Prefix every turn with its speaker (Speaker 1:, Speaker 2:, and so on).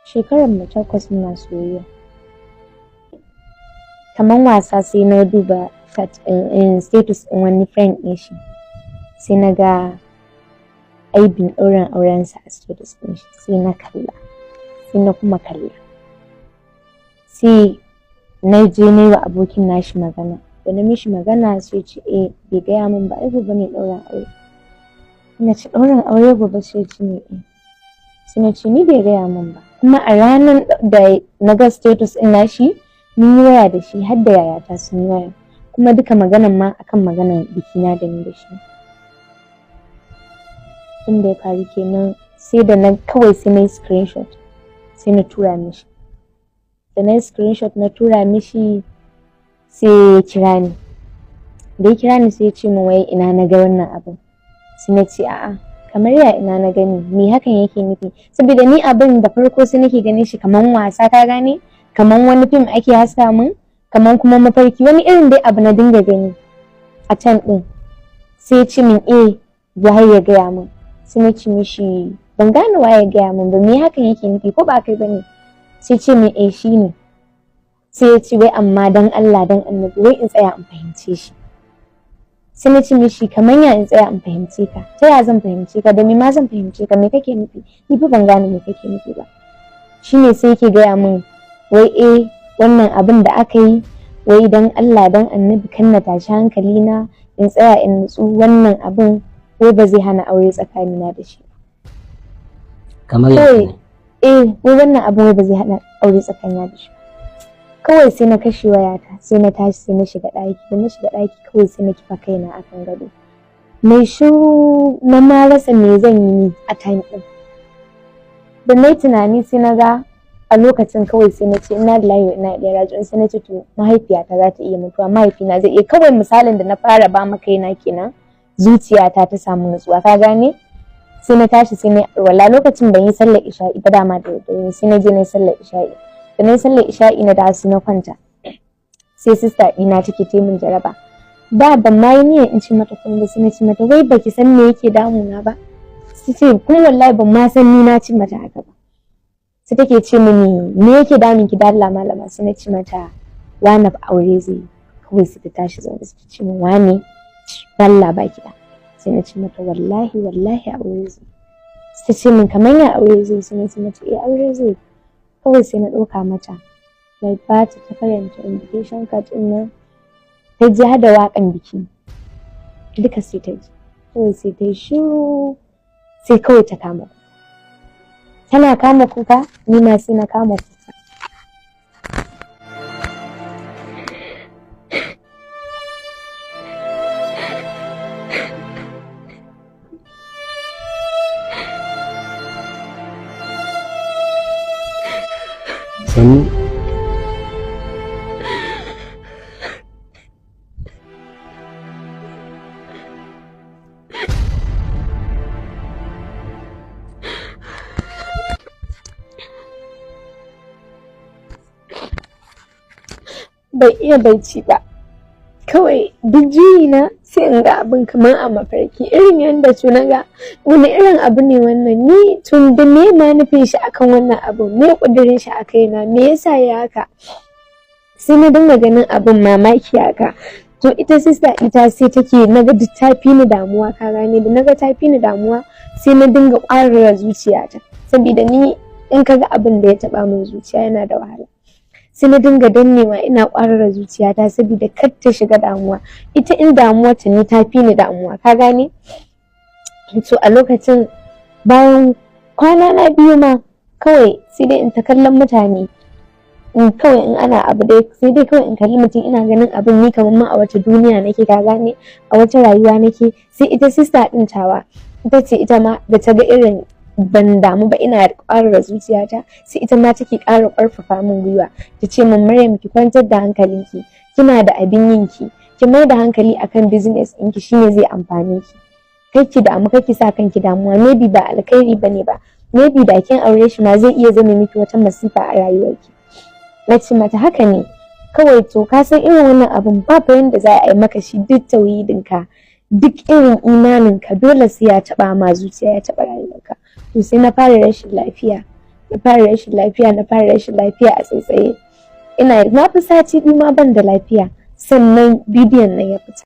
Speaker 1: Shekarar mu 8 muna soyayya. Kaman wasa sai na duba status ɗin wani friend ɗin shi, sai na ga aibin ɗaurin aurensa a status ɗin shi, sai na kalla, sai na kuma kalla, sai na je na yi wa abokin nashi magana. Da na mishi magana sai ce eh bai gaya min ba, ai gobe ne ɗaurin aure. Na ce ɗaurin aure gobe? Sai ce ne eh. Sai na ce ni bai gaya min ba. Kuma a ranar da na ga status ɗin nashi mun yi waya da shi, har da yayata sun yi waya, kuma duka maganan ma akan maganan bikina da ni da shi. Inda ya faru kenan, sai da na kawai sai na yi screenshot sai na tura mishi. Da na yi screenshot na tura mishi, sai ya kira ni. Da ya kira ni sai ya ce min wai ina na ga wannan abin. Sai na ce a'a, kamar ya ina na gani, me hakan yake nufi? Saboda ni abin da farko sai nake ganin shi kaman wasa, ka gane, kaman wani fim ake haska min, kaman kuma mafarki, wani irin dai abu na dinga gani a can din. Sai ya ce min eh waye ya gaya min. Sai na ce mishi ban gane waye ya gaya min ba, me hakan yake nufi, ko ba kai bane? Sai ce min eh shine. Sai ya ce wai amma dan Allah dan Annabi wai in tsaya in fahimce shi. Sai na ce mishi kamar ya in tsaya in fahimce ka, ta ya zan fahimce ka, da me ma zan fahimce ka, me kake nufi? Ni fa ban gane me kake nufi ba. Shine sai yake gaya min wai eh wannan abin da aka yi wai dan Allah dan Annabi kan na tashi hankali na, in tsaya in nutsu, wannan abin wai ba zai hana aure tsakanina da shi.
Speaker 2: Kamar ya
Speaker 1: Kawai eh wai wannan abin wai ba zai hana aure tsakanina da shi. Kawai sai na kashe wayata, sai na tashi sai na shiga ɗaki. Da na shiga ɗaki kawai sai na kifa kaina akan gado, mai shiru, na ma rasa me zan yi a time ɗin. Da na yi tunani sai na ga a lokacin kawai sai na ce inna lillahi wa inna ilaihi raji'un. Sai na ce to mahaifiyata za ta iya mutuwa, mahaifina zai iya. Kawai misalin da na fara ba ma kaina kenan, zuciyata ta samu nutsuwa, ka gane. Sai na tashi sai na walla, lokacin ban yi sallar isha'i ba dama da daddare, sai na je na yi sallar isha'i. Da na yi sallar isha'i na dawo sai na kwanta. Sai sista ɗina take ta min jaraba. Da ban ma yi niyyar in ci mata komai ba, sai na ci mata wai baki san me yake damuna ba. Sai ce kuma wallahi ban ma san ni na ci mata haka ba. Sai take ce mini me yake damun ki da Allah malama? Sai na ci mata wani aure zai yi. Kawai sai ta tashi zaune sai ta ce min wane Allah ba ki da. Sai na ce mata wallahi wallahi aure zai. Sai ta ce min kamar ya aure zai? Sai na ce mata eh aure zai. Kawai sai na ɗauka mata na ba ta, ta karanta invitation card ɗin nan, ta ji har da waƙan biki duka sai ta ji. Kawai sai ta yi shiru, sai kawai ta kama kuka. Tana kama kuka, ni ma sai na kama kuka.
Speaker 2: Sannu.
Speaker 1: Ban iya bacci ba, kawai duk juyi na sai in ga abin kamar a mafarki, irin yadda to na ga wani irin abu ne wannan. Ni tun da me ma nufin shi akan wannan abu, me kudirin shi a kaina, me yasa ya haka? Sai na dinga ganin abin mamaki haka. To ita sister ita sai take na ga duk ta fi ni damuwa, ka gane. Da na ga ta fi ni damuwa sai na dinga ƙwarara zuciyata, saboda ni in ka ga abin da ya taɓa min zuciya yana da wahala. Sai na dinga dannewa ina ƙwarara zuciyata saboda kar ta shiga damuwa. Ita in damuwa ta ni ta fi ni damuwa, ka gane. To a lokacin bayan kwana na biyu ma kawai sai dai in ta kallon mutane, in kawai in ana abu dai sai dai kawai in kalli mutum, ina ganin abin ni kamar ma a wata duniya nake, ka gane, a wata rayuwa nake. Sai ita sister ɗin tawa ita ce ita ma da ta ga irin ban damu ba ina ƙwarara zuciyata, sai ita ma take ƙara ƙarfafa min gwiwa, ta ce min Maryam ki kwantar da hankalinki, kina da abin yinki, ki mai da hankali akan business ɗinki, shine zai amfane ki, kai ki damu, kai ki sa kanki damuwa, maybe ba alkhairi bane ba, maybe da kin aure shi ma zai iya zame miki wata masifa a rayuwarki. Na ce mata haka ne. Kawai to ka san irin wannan abun babu yanda za a yi maka shi, duk tauhidinka, duk irin imaninka, dole sai ya taɓa ma zuciya, ya taɓa rayuwarka. To sai na fara rashin lafiya. Na fara rashin lafiya, na fara rashin lafiya a tsaitsaye. Ina na fi sati 2 ma ban da lafiya, sannan bidiyon nan ya fita.